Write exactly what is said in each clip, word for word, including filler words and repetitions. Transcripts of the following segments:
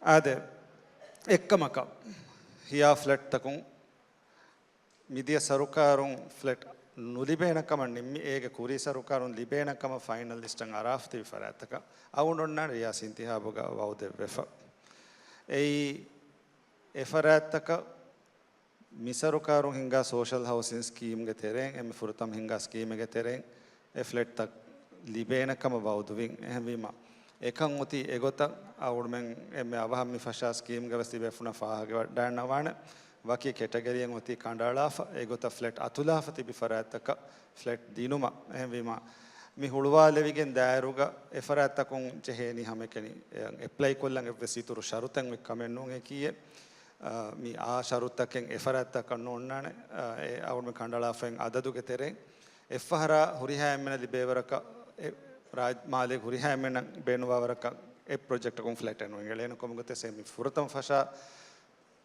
އާދެ، އެއްކަމަކަށް ހިޔާ ފްލެޓްތަކުން މިދިޔަ ސަރުކާރުން ފްލެޓް ނުލިބޭނެ ކަމަށް ނިންމި، އޭގެ ކުރީ ސަރުކާރުން ލިބޭނެ ކަމަށް ފައިނަލިސްޓަށް އަރާފަ ތިބި ފަރާތްތަކަށް އަޅުގަނޑު އޮންނާނެ ރިޔާސީ އިންތިހާބުގަ ވައުދެއްވެފަ. އެއީ އެ ފަރާތްތަކަށް މި ސަރުކާރުން ހިންގާ ސޯޝަލް ހައުސިން ސްކީމްގެ ތެރެއިން، އެންމެ ފުރަތަމަ ހިންގާ ސްކީމެއްގެ ތެރެއިން އެ ފްލެޓްތައް ލިބޭނެ ކަމަށް ވައުދުވިން. އެހެންވީމަ، އެކަން އޮތީ އެގޮތަށް އަޅުގަނޑުމެން އެންމެ އަވަހަށް މި ފަށާ ސްކީމްގަވެސް ތިބޭފުޅުންނަށް ފާހަގަވަޑައިގަންނަވާނެ. ވަކި ކެޓަގަރީއެއް އޮތީ ކަނޑައަޅާފަ، އެގޮތަށް ފްލެޓް އަތުލާފަ ތިބި ފަރާތްތަކަށް ފްލެޓް ދިނުމަށް. އެހެންވީމަ، މި ހުޅުވާލެވިގެން ދާއިރުގަ އެ ފަރާތްތަކުން ޖެހޭނީ ހަމައެކަނި އެއަށް އެޕްލައި ކޮށްލަން އެއްވެސް އިތުރު ޝަރުތެއް އޮތް ކަމެއް ނޫން އެކީއެއް. އާ، މި އާ ޝަރުތަކެއް އެ ފަރާތްތަކަށް ނޯންނާނެ. އާ، އެ އަޅުގަނޑުމެން ކަނޑައަޅާފައި އަދަދުގެ ތެރެއިން އެއްފަހަރާ ހުރިހާ އެންމެނަށް ލިބޭވަރަކަށް، އެ ރާއް-، މާލޭގެ ހުރިހާ އެންމެނަށް ބޭނުންވާވަރަކަށް އެ ޕްރޮޖެކްޓަކުން ފްލެޓެއް ނުއެނގެޅޭނެ. ކޮންމެއަކަސް މި ފުރަތަމަ ފަށާ،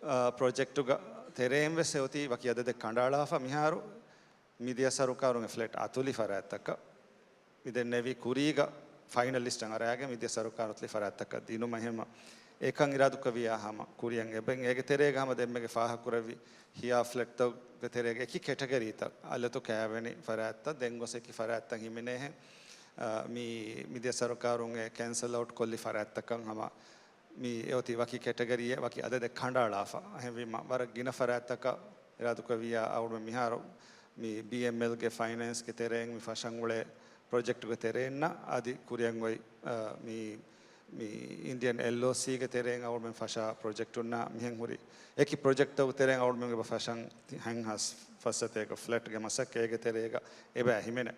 އާ، ޕްރޮޖެކްޓުގެ ތެރެއިން ވެސް އެ އޮތީ ވަކި އަދަދެއް ކަނޑައަޅާފަ. މިހާރު މިދިޔަ ސަރުކާރުން އެ ފްލެޓް އަތުލި ފަރާތްތަކަށް މި ދެންނެވި ކުރީގަ ފައިނަލިސްޓަށް އަރާގެން މިދިޔަ ސަރުކާރުން އަތުލި ފަރާތްތަކަށް ދިނުމަށް. އެހެންވީމަ، އެކަން އިރާދަކުރެއްވިޔާ ހަމަ ކުރިއަށް އެބަ އޭގެ ތެރޭގަ ހަމަ ދެންމެގެ ފާހަގަކުރެއްވި ހިޔާ ފްލެޓްތަކުގެ ތެރޭގަ އެކި ކެޓަގަރީތައް އަލަތު ކައިވެނި ފަރާތްތައް ދެން ގޮސް އެކި ފަރާތްތައް ހިމެނޭހެން، އާ، މި، މިދިޔަ ސަރުކާރުން އެ ކެންސަލް އައުޓް ކޮށްލި ފަރާތްތަކަށް ހަމަ މި އެ އޮތީ ވަކި ކެޓަގަރީއެއް ވަކި އަދަދެއް ކަނޑައަޅާފަ. އެހެންވީމަ، ވަރަށް ގިނަ ފަރާތްތަކަށް އިރާދަކުރެއްވިޔާ އަޅުގަނޑުމެން މިހާރު މި ބީއެމްއެލްގެ ފައިނޭންސްގެ ތެރެއިން މި ފަށަން އުޅޭ ޕްރޮޖެކްޓުގެ ތެރެއިންނަށް އަދި ކުރިއަށް އޮތް، އާ، މި، މި އިންޑިއަން އެލްއޯސީގެ ތެރެއިން އަޅުގަނޑުމެން ފަށާ ޕްރޮޖެކްޓުންނާ މިހެން ހުރި އެކި ޕްރޮޖެކްޓްތަކުގެ ތެރެއިން އަޅުގަނޑުމެން އެބަ ފަށަން ހަތް ހާސް ފައްސަތޭކަ ފްލެޓްގެ މަސައްކަތް އޭގެ ތެރޭގަ އެބަ ހިމެނޭ.